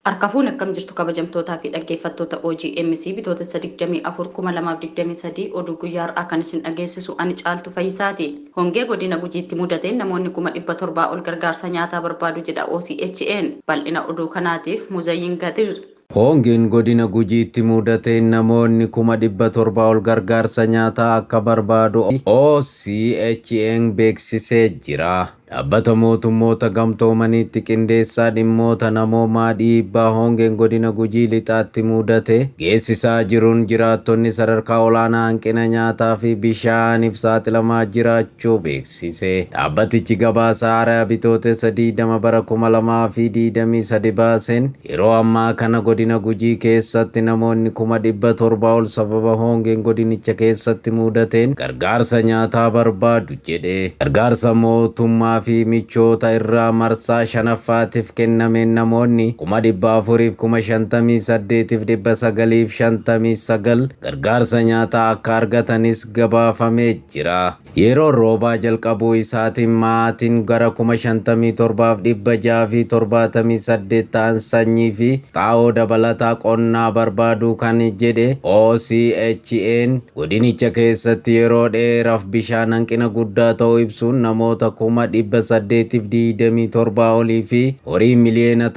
Harka fuune akkam jirtu kabajamtootaa fi dhaggeeffattoota OGMC bitootessa 24,2023 oduu guyyaa har'aa kan isin dhageessisu ani Caaltu Fayyisaati. Hongee godina Gujiitti mudateen namoonni 700,000 ol gargaarsa nyaataa barbaadu jedha OCHN. Bal'ina oduu kanaatiif Muzayyin Gadir. Hongeen godina Gujiitti mudateen namoonni 700,000 ol gargaarsa nyaataa akka barbaadu OCHN beeksisee jira. Dhaabbata mootummoota gamtoomaniitti qindeessaa dhimmoota namoomaa dhiibbaa hongeen godina Gujii lixaatti mudate geessisaa jiruun jiraattonni sadarkaa olaanaa hanqina nyaataa fi bishaaniif saaxilamaa jiraachuu beeksise. Dhaabbatichi gabaasa haaraa bitootessa 20 bara 2023 baaseen yeroo ammaa kana godina Gujii keessatti namoonni 700,000 ol sababa hongeen godinicha keessatti mudateen gargaarsa nyaataa barbaadu jedhe. Gargaarsa mootummaa fi michoota irraa marsaa shanaffaatiif kennameen namoonni 458,959 gargaarsa nyaataa akka argatanis gabaafamee jira. Yeroo roobaa jalqabuu isaatiin maatiin gara 57,678 ta'an sanyii fi xaa'oo dabalataa qonnaa barbaadu kan jedhe OCHN godinicha keessatti yeroo dheeraaf bishaan hanqina guddaa ta'uu ibsuun namoota 827,000 olii fi horii 1.4 miliyoona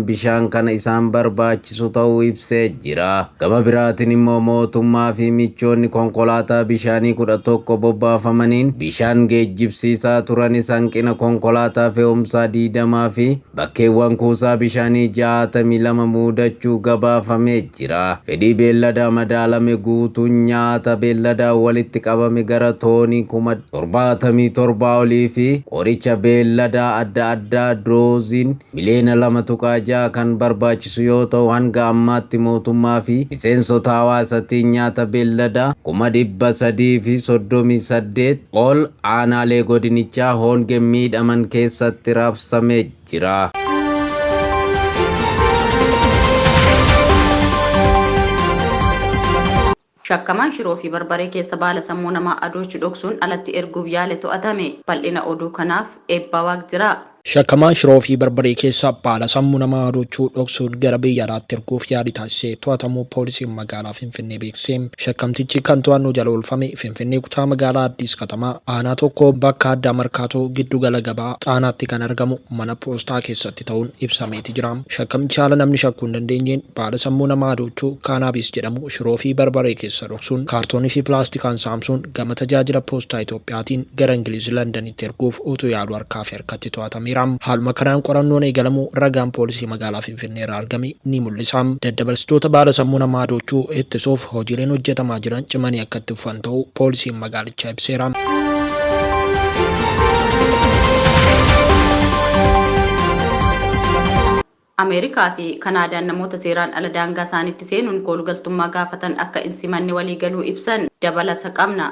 bishaan kana isaan barbaachisu ta'uu ibsee jira. Gama biraatiin immoo mootummaa fi michoonni konkolaataa bishaanii 11 bobbaafamaniin bishaan geejjibsiisaa turanis hanqina konkolaataa fe'umsaa 20 fi bakkeewwan kuusaa bishaanii 62 mudachuu gabaafamee jira. Fedhii beelladaa madaalame guutuun nyaata beelladaa walitti qabame gara toonii 77,000 olii fi qoricha beelladaa adda addaa dooziin 2.6 miliyoona kan barbaachisu yoo ta'u, hanga ammaatti mootummaa fi miseensota hawaasatiin nyaata beelladaa 338,000 ol aanaalee godinichaa hongeen miidhaman keessatti raabsamee jira. Shakkamaan shiroo fi barbaree keessa baala sammuu namaa adoochu dhoksuun alatti erguuf yaale to'atame. Bal'ina oduu kanaaf Eebbaa Waaq jira. Shakkamaan shiroo fi barbaree keessa baala sammuu namaa adoochuu dhoksuun gara biyya alaatti erguuf yaalii taasisee to'atamuu poolisiin magaalaa Finfinnee beeksise. Shakkamtichi kan to'annoo jala oolfame Finfinnee kutaa magaalaa Addis Katamaa aanaa tokko bakka addaa Markaatoo giddu gala gabaa Xaanaatti kan argamu mana poostaa keessatti ta'uun ibsameeti jira. Shakkamichi haala namni shakkuu hin dandeenyeen baala sammuu namaa adoochuu kaanaabiis jedhamu shiroo fi barbaree keessa dhoksuun kaartoonii fi pilaastikaan saamsuun gama tajaajila poostaa Itoophiyaatiin gara Ingiliiz Londanitti erguuf utuu yaaluu harkaa fi harkatti to'atameera. Haaluma kanaan qorannoon eegalamuu ragaan poolisii magaalaa Finfinnee irraa argame ni mul'isa. Daddabarsitoota baala sammuu namaa adoochuu ittisuuf hojiileen hojjetamaa jiran cimanii akka itti fufan ta'uu poolisiin magaalichaa ibseera. Ameerikaa fi Kanaadaan namoota seeraan ala daangaa isaaniitti seenuun koolugaltummaa gaafatan akka hin simanne waliigaluu ibsan. Dabalata qabna.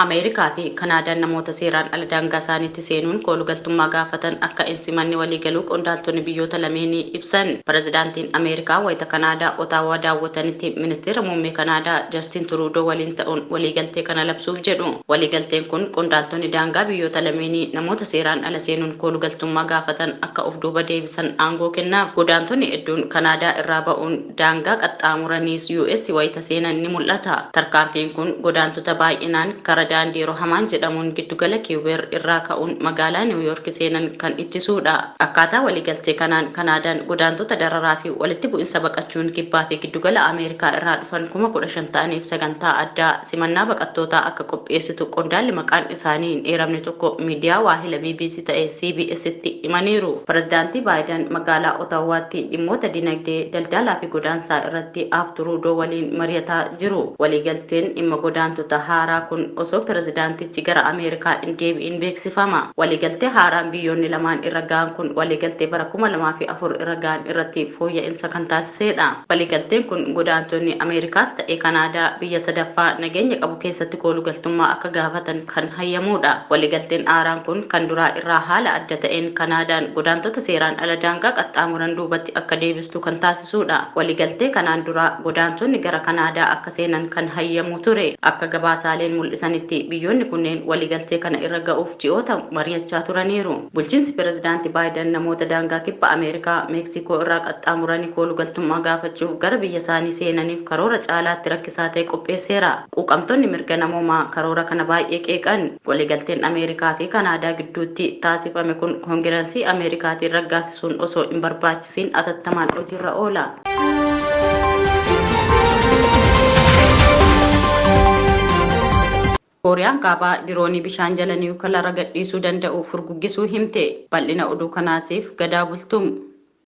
Ameerikaa fi Kanaadaan namoota seeraan ala daangaa isaaniitti seenuun koolugaltummaa gaafatan akka hin simanne waliigaluu qondaaltonni biyyoota lameenii ibsan. Pirezidaantiin Ameerikaa wayita Kanaadaa Otaawaa daawwatanitti ministeera muummee Kanaadaa Jastin Turuudoo waliin ta'uun waliigaltee kana labsuuf jedhu. Waliigalteen kun qondaaltonni daangaa biyyoota lameenii namoota seeraan ala seenuun koolugaltummaa gaafatan akka of duuba deebisan aangoo kennaaf. Godaantonni hedduun Kanaadaa irraa ba'uun daangaa qaxxaamuraniis US wayita seenan ni mul'ata. Tarkaanfiin kun godaantota baay'inaan karaa daandii Rohamaan jedhamuun giddugala Kiwubeer irraa ka'uun magaalaa Niw Yoork seenan kan ittisuudha. Akkaataa waliigaltee kanaan Kanaadaan godaantota dararaa fi walitti bu'insa baqachuun kibbaa fi giddugala Ameerikaa irraa dhufan 15,000 ta'aniif sagantaa addaa simannaa baqattootaa akka qopheessitu qondaalli maqaan isaanii hin eeramne tokko miidiyaa waahila BBC ta'e CBS'tti himaniiru. Pirezidaantii Baayiden magaalaa Otawaatti dhimmoota dinagdee, daldalaa fi godaansaa irratti Aab Turuudoo waliin mari'ataa jiru. Waliigalteen dhimma godaantota haaraa kun osoo pirezidaantichi gara Ameerikaa hin deebi'in beeksifama. Waliigaltee haaraan biyyoonni lamaan irra ga'an kun waliigaltee bara 2004 irra ga'an irratti fooyya'insa kan taasisedha. Waliigalteen kun godaantonni Ameerikaas ta'e Kanaadaa biyya sadaffaa nageenya qabu keessatti koolugaltummaa akka gaafatan kan hayyamudha. Waliigalteen haaraan kun kan duraa irraa haala adda ta'een Kanaadaan godaantota seeraan ala daangaa qaxxaamuran duubatti akka deebistu kan taasisudha. Waliigaltee kanaan dura godaantonni gara Kanaadaa akka seenan kan hayyamu ture. Akka gabaasaaleen mul'isanitti jedhanitti biyyoonni kunneen waliigaltee kana irra ga'uuf ji'oota mari'achaa turaniiru. Bulchiinsi pirezidaantii Baayiden namoota daangaa kibba Ameerikaa Meeksikoo irraa qaxxaamuranii koolugaltummaa gaafachuuf gara biyya isaanii seenaniif karoora caalaatti rakkisaa ta'e qopheesseera. Quuqamtoonni mirga namoomaa karoora kana baay'ee qeeqan. Waliigalteen Ameerikaa fi Kanaadaa gidduutti taasifame kun koongirensii Ameerikaatiin raggaasisuun osoo hin barbaachisiin atattamaan hojiirra oola. Kooriyaan kaabaa diroonii bishaan jala niwukilaara gadhiisuu danda'u furguggisuu himte. Bal'ina oduu kanaatiif Gadaa Bultum.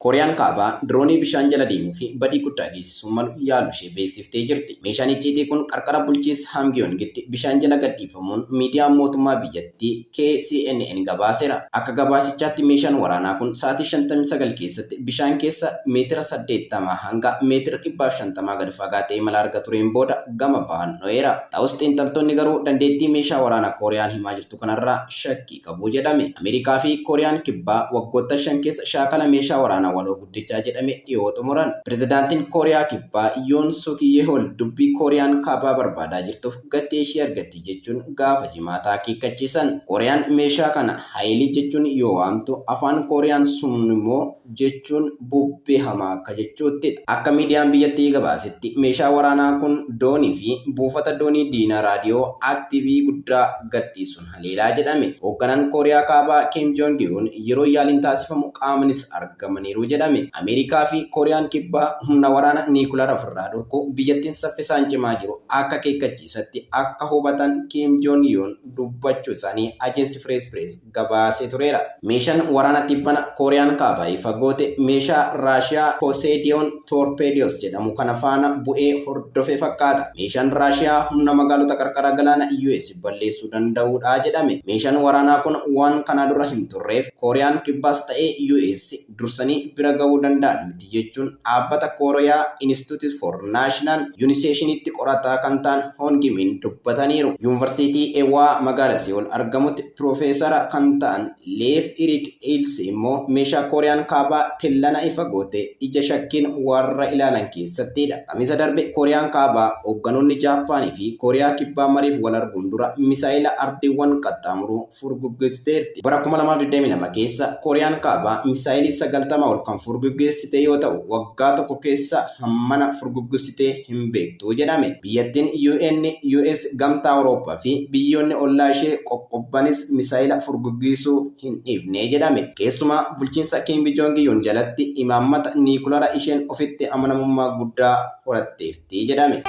Kooriyaan kaabaa diroonii bishaan jala deemuu fi badii guddaa geessisuu malu yaaluu ishee beeksiftee jirti. Meeshaan icciitii kun qarqara bulchiinsa Hamgiyoongitti bishaan jala gadhiifamuun miidiyaan mootummaa biyyattii KCNN gabaaseera. Akka gabaasichaatti meeshaan waraanaa kun sa'aatii 59 keessatti bishaan keessa meetira 80 hanga meetira 150 gadi fagaatee imala arga tureen booda gama bahan dho'eera. Ta'us xiinxaltoonni garuu dandeettii meeshaa waraanaa Kooriyaan himaa jirtu kanarraa shakkii qabu jedhame. Ameerikaa fi Kooriyaan kibbaa waggoota 5 keessa shaakala meeshaa waraanaa waloo guddichaa jedhame dhiyoo xumuran. Pirezidaantiin Kooriyaa kibbaa Yoon Suk Yeol dubbii Kooriyaan kaabaa barbaadaa jirtuuf gatii ishee argatti jechuun gaafa jimaataa akeekkachiisan. Kooriyaan meeshaa kana haayilii jechuun yoo waamtu afaan Kooriyaan sun immoo jechuun bubbee hamaa akka jechuuttidha. Akka miidiyaan biyyattii gabaasetti meeshaa waraanaa kun doonii fi buufata doonii diinaa raadiyoo aktiivii guddaa gadhiisuun haleelaa jedhame. Hoogganaan Kooriyaa kaabaa Kim Jong Un yeroo yaaliin taasifamu qaamanis argamaniiru jedhame. Ameerikaa fi Kooriyaan kibbaa humna waraana niikulara ofirraa dhorkuu biyyattiin saffisaan cimaa jiru akka akeekkachiisatti akka hubatan Kim Jong Un dubbachuu isaanii Ajensi Firees Pirees gabaasee tureera. Meeshaan waraana tibbana Kooriyaan kaabaa ifa goote meeshaa Raashiyaa Poseediyoon Torpeediyoos jedhamu kana faana bu'ee hordofe fakkaata. Meeshaan Raashiyaa humna magaalota qarqara galaana US balleessuu danda'uudha jedhame. Meeshaan waraanaa kun waan kana dura hin turreef Kooriyaan kibbaas ta'ee US dursanii bira ga'uu danda'an miti jechuun dhaabbata Kooriyaa Institute for National Unification'itti qorataa kan ta'an Hongimin dubbataniiru. Yuunivarsiitii Ewaa magaalaa Seoul argamutti piroofeesara kan ta'an Leef Irik Ilse immoo meeshaa Kooriyaan kaabaa tillana ifa goote ija shakkiin warra ilaalan keessattidha. Kamisa darbe Kooriyaan kaabaa hoogganoonni Jaappaanii fi Kooriyaa kibbaa mariif wal arguun dura misaayila ardiiwwan qaxxaamuruu furguggisteerti. Bara 2022 keessa Kooriyaan kaabaa misaayilii 90 ol kan furguggeessite yoo ta'u waggaa tokko keessa hammana furguggissitee hin beektu jedhame. Biyyattiin UN, US, Gamtaa Awurooppaa fi biyyoonni ollaa ishee qoqqobbanis misaayila furguggisuu hin dhiifne jedhame. Keessumaa bulchiinsa Kim Jong Un jalatti imaammata niikulara isheen ofitti amanamummaa guddaa horatteerti jedhame.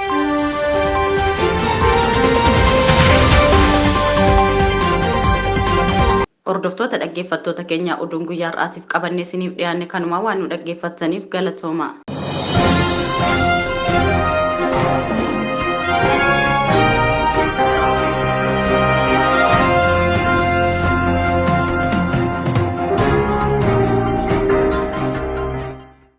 Hordoftoota dhaggeeffattoota keenya oduun guyyaa har'aatiif qabannee isiniif dhiyaanne kanuma waan nu dhaggeeffattaniif galatooma.